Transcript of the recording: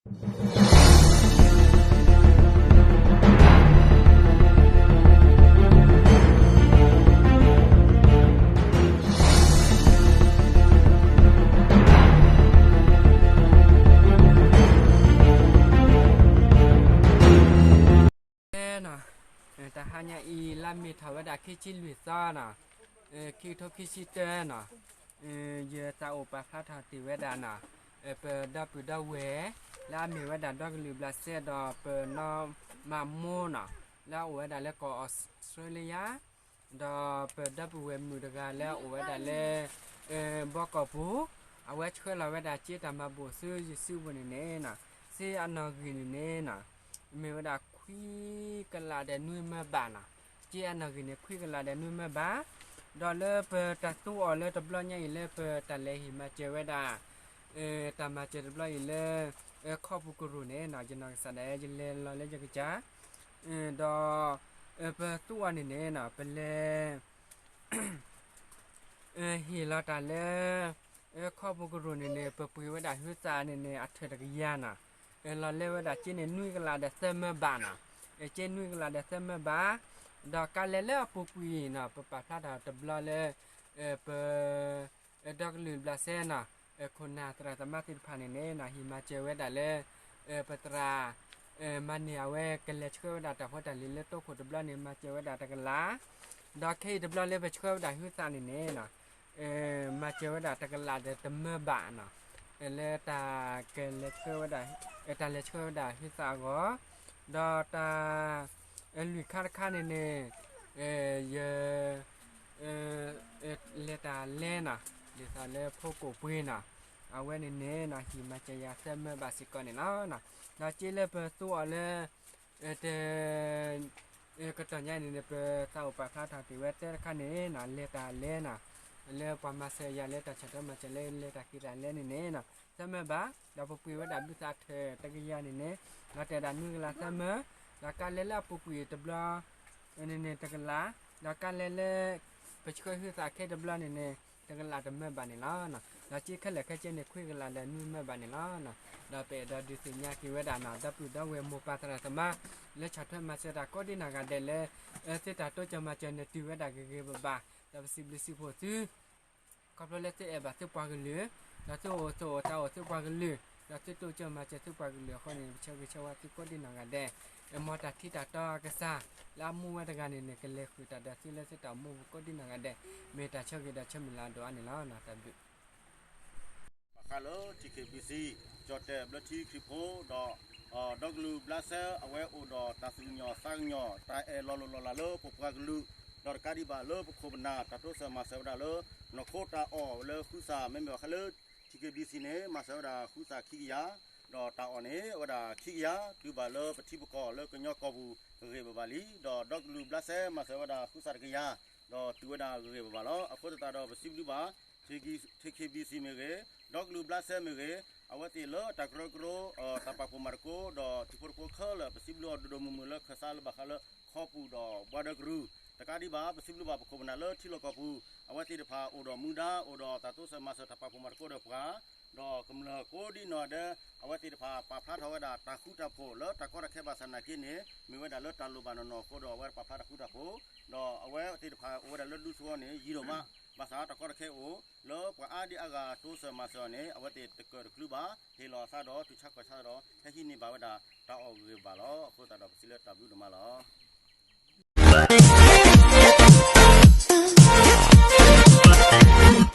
နီၤ, တဟါညါအံၤ လါမ့ၤထီၣ်ဝဲဒၣ်ခံဆံလွံၢ်သီနီၤ, ခံကထိခံဆံတၢနီၤ, ယသးအိၣ်ပာ်ဖျါထီၣ်တ့ၢ်ဝဲဒၣ်နီၤ, ပဒီပုၢ်ဒီဝဲၢ် လၢအမ့ၢ်ဝဲဒၣ်ဒီကလုာ်ဘျးစဲဒီးပနီၢ်မးမိၢ်နီၤ, လၢအအိၣ်ဝဲဒၣ်လၢကီၢ်အီစထြ့လယါ ဒီးပဒီပုၢ်ဝဲၢ်မုၣ်တဂၤလၢအအိၣ်ဝဲဒၣ်လၢ ဘီကီၢ်ပူၤ, အဝဲဆှၢလီၤဝဲဒၣ်စ့တၢ်မၤဘူၣ်ဆူယစုပူၤန့ၣ်န့ၣ်နီၤ, စ့အနီၣ်ဂံၢ်န့ၣ်န့ၣ်နီၤ, မ့ၢ်ဝဲဒၣ်ခွံကလးဒီးနွံမၢဘးနီၤ, စ့အနီၣ်ဂံၢ်န့ၣ် ခွံကလးဒီးနွံမၢဘး, ဒီးလၢပတၢ်သူအီၤလၢတဘျီညါအံၤလၢပတၢ်လဲၤဟ့ၣ်မၤစၢၤဝဲဒၣ် တၢ်မၤစၢၤတဘျီအံၤလၢ ခီပူၤကရူၢ်န့ၣ်နီၤ, ယနီၢ်ကစၢ်ဒၣ်ယလဲၤလီၤလၢယကစၢ်, ဒီး ပသူအီၤန့ၣ်န့ၣ်နီၤ, ပလဲၤ ဟ့ၣ်လီၤတၢ်လၢ ခီပူၤကရူၢ်န့ၣ်န့ၣ် ပပှ့ၤဝဲဒၣ်ဟုသးန့ၣ်န့ၣ် အထၢၣ်တကယၤနီၤ, လီၤလဲဝဲဒၣ်စ့န့ၣ် နွံကလးဒီးသၢမၢဘးနီၤ, စ့နွံကလးဒီးသၢမၢဘး, ဒီးကါလဲလၢအပူၤကွံာ်နီၤ, ပပာ်ဖျါထီၣ်တဘျီလၢ ပ ဒီကလုာ်ဘျးစဲနီၤ, ခိၣ်နၢ်သရၣ်သမါသ့ၣ်တဖၣ်န့ၣ်န့ၣ်နီၤ, ဟ့ၣ်မၤစၢၤဝဲဒၣ်လၢ ပသရၣ် မၤန့ၢ်အဝဲကလဲၤဆှၢဝဲဒၣ်တၢ်ဖိတၢ်လံၤလၢတိခိၣ်တဘျီန့ၣ် မၤစၢၤဝဲဒၣ်တကလး, ဒီးခဲအံၤတဘျီလၢပဆှၢဝဲဒၣ်ဟုသးန့ၣ်န့ၣ်နီၤ, မၤစၢၤဝဲဒၣ်တကလးဒီးတမၢဘးနီၤ, လၢတၢ်ကလဲၤဆှၢဝဲဒၣ် တၢ်လဲၤဆှၢဝဲဒၣ်ဟုသးအဂီၢ်, ဒီးတၢ် လွံၢ်ခါတခါန့ၣ်န့ၣ် ယ လဲၤတၢ်လဲနီၤ, ဒ်သိးလၢဖိကိၣ်ပှ့ၤနီၤ, အဝဲန့ၣ်န့ၣ်နီၤ ဟံၣ်မၤစၢၤယၤသၢမၢဘၣ်စ့ၢ်ကီးန့ၣ်လီၤ. ဒီးစ့လၢပသူအီၤလၢ တ ကတီၢ်ညါန့ၣ်န့ၣ် ပသးအိၣ်ပာ်ဖျါထီၣ်က့ၤဝဲသၢတခါန့ၣ်နီၤ, လဲၤတၢ်လဲနီၤ, လၢပှၤမၤစၢၤယၤလၢတၢ်ဆီၣ်ထွဲမၤစၢၤလၢလဲၤတၢ်က့ၤတၢ်လဲန့ၣ်န့ၣ်နီၤ, သၢမၢဘၣ်, ဒီးပပှ့ၤဝဲဒၣ်ဘုသးထၢၣ်တကယၤန့ၣ်န့ၣ်, လီၤတဲာ်ဒၣ်နွံကလးသၢမၢ, ဒီးကါလဲလၢအပူၤကွံာ်တဘျီ န့ၣ်န့ၣ်တကလး, ဒီးကါလဲလၢ ပဆှၢဟုသးခဲတဘျီန့ၣ်န့ၣ် တကလးတမၢဘၣ်န့ၣ်လီၤ. ဒီးစ့ခဲလၢာ်ခဲဆ့န့ၣ် ခွံကလးဒီးနွံမၢဘၣ်န့ၣ်လီၤ. ဒီးပအဲၣ်ဒိးဒုးသ့ၣ်ညါက့ၤဝဲဒၣ်နီၤ ဒီပုၢ်ဒီဝဲၢ်မိၢ်ပၢ်သရၣ်သမါ လၢဆီၣ်ထွဲမၤစၢၤတၢ်ကိးဒံနီၢ်ဂၤဒဲးလၢ သုတၢ်တိစၢၤမၤစၢၤန့ၣ်တုၤဝဲဒၣ်ဂ့ၤဂ့ၤဘၣ်ဘၣ်, ဒီးပစံးဘျုးစံးဖှိၣ်သု ခီဖျိလၢသုအဲၣ်ဘၣ်သုပှၤကလုာ်, ဒီးသုအိၣ်သူၣ်အိၣ်သးအိၣ်သုပှၤကလုာ်, ဒီးသုတိစၢၤမၤစၢၤသုပှၤကလုာ်အဃိန့ၣ် ပဆၢဂ့ၤဆၢဝါသုကိးဒံနီၢ်ဂၤဒဲး, မ်တၢ်ထံတၢ်တီအကစၢ် လၢအမူဝဲတဂၤန့ၣ်န့ၣ် ကလဲၤဃုာ်တၢ်ဒီးသုလၢသုတၢ်အိၣ်မူပူၤကိးဒံနီၢ်ဂၤဒဲး, မ့ၢ်တၢ်ဆၢဂ့ၤဒီးဆၢမုၢ်လၢ်အဒိၣ်အါန့ၣ်လီၤ. တၢ်ဘျုး ဘၣ်ဃးလၢ ထံၣ်ခ့ၣ်ဘံၣ်စံၣ် ကၠီၣ်တဲၣ်ဘျၢထံခရံာ်ဖိဒီး ဒီကလုာ်ဘျးစဲ အဝဲအိၣ်ဒီးတၢ်သူၣ်ကညီၤသးကညီၤ တၢ်အဲၣ်လီၤလိၢ်လီၤလးလၢပပှၤကလုာ်, ဒီးတကးဒံးဘၣ်လၢပခိၣ်ပနၢ် တၢ်တိစၢၤမၤစၢၤဝဲဒၣ်လၢ နီၢ်ခိတၢ်အီၣ်လၢဃုသး မ့မ့ၢ်ဘၣ်ဃးလၢ ထံၣ်ခ့ၣ်ဘံၣ်စံၣ်န့ၣ် မၤစၢၤဝဲဒၣ်ဃုသးခံကယၤ, ဒီးတၢ်အီၣ်န့ၣ် အဝဲဒၣ်ခံကယၤ တုၤဘၣ်လၢပထံပကီၢ်လၢကညီကီၢ်ပူၤဂ့ၤဂ့ၤဘၣ်ဘၣ်လံ, ဒီးဒီကလုာ်ဘျးစဲ မၤစၢၤဝဲဒၣ်ဃုသးတကယၤ, ဒီးတုၤဝဲဒၣ်ဂ့ၤဂ့ၤဘၣ်ဘၣ်လီၤ. အဃိသတးဒီးပစံးဘျုးဘၣ် ထံၣ်ခ့ၣ်ဘံၣ်စံၣ်မ့ၢ်ဂ့ၤ, ဒီကလုာ်ဘျးစဲမ့ၢ်ဂ့ၤ, အဝဲသ့ၣ်လၢတၢ်ကရၢကရိ တၢ်ပာ်ဖှိၣ်မၤသကိး ဒီးထံဖိကီၢ်ဖိခဲလၢာ် ပစံးဘျုးအီၤဒိၣ်ဒိၣ်မုၢ်မုၢ်လၢခၢၣ်စးလၢဘၣ်ဃးလၢ ခီပူၤဒီးဘှါဒၢကရူၢ်, တကးဒံးဘၣ် ပစံးဘျုးဘၣ်ပခိၣ်ပနၢ်လၢထံလီၢ်ကီၢ်ပူၤ, အဝဲသ့ၣ်တဖၣ်အိၣ်ဒီးမူဒါ အိၣ်ဒီးတၢ်တိစၢၤမၤစၢၤတၢ်ပာ်ဖှိၣ်မၤသကိးဒီးပှၤ, ဒီးကမျၢၢ်ကိးဒံနီၢ်ဂၤဒဲး အဝဲသ့ၣ်တဖၣ်ပာ်ဖျါထီၣ်ဝဲဒၣ်တၢ်ဃူတၢ်ဖိးလၢတၢ်ကီတၢ်ခဲဘၣ်ဆၣ်နာ်က့န့ၣ် မ့ၢ်ဝဲဒၣ်လၢတၢ်လိၣ်ဘၣ်နီၢ်နီၢ်အဃိဒီး အဝဲပာ်ဖျါတၢ်ဃူတၢ်ဖိး, ဒီးအဝဲသ့ၣ်တဖၣ်အိၣ်ဝဲဒၣ်လၢဒူသဝီန့ၣ် ယံာ်ဒိၣ်မး, ဘၣ်ဆၣ်တၢ်ကီတၢ်ခဲအိၣ် လၢပှၤအါဒံအါဂၤတိစၢၤမၤစၢၤအီၤန့ၣ် အဝဲသ့ၣ်တကၢၢ်တကျူဘၣ်, ဟ့ၣ်လီၤအသးဒီးတူၢ်ဆါခီၣ်ဆါဒီး ဟဲဟံးန့ၢ်ဘၣ်ဝဲဒၣ်တၢ်အီၣ်ဂ့ၤဂ့ၤဘၣ်လီၤ. အဃိသတးဒီးပစံးလၢတၢ်ဘျုးဒိၣ်မးလီၤ.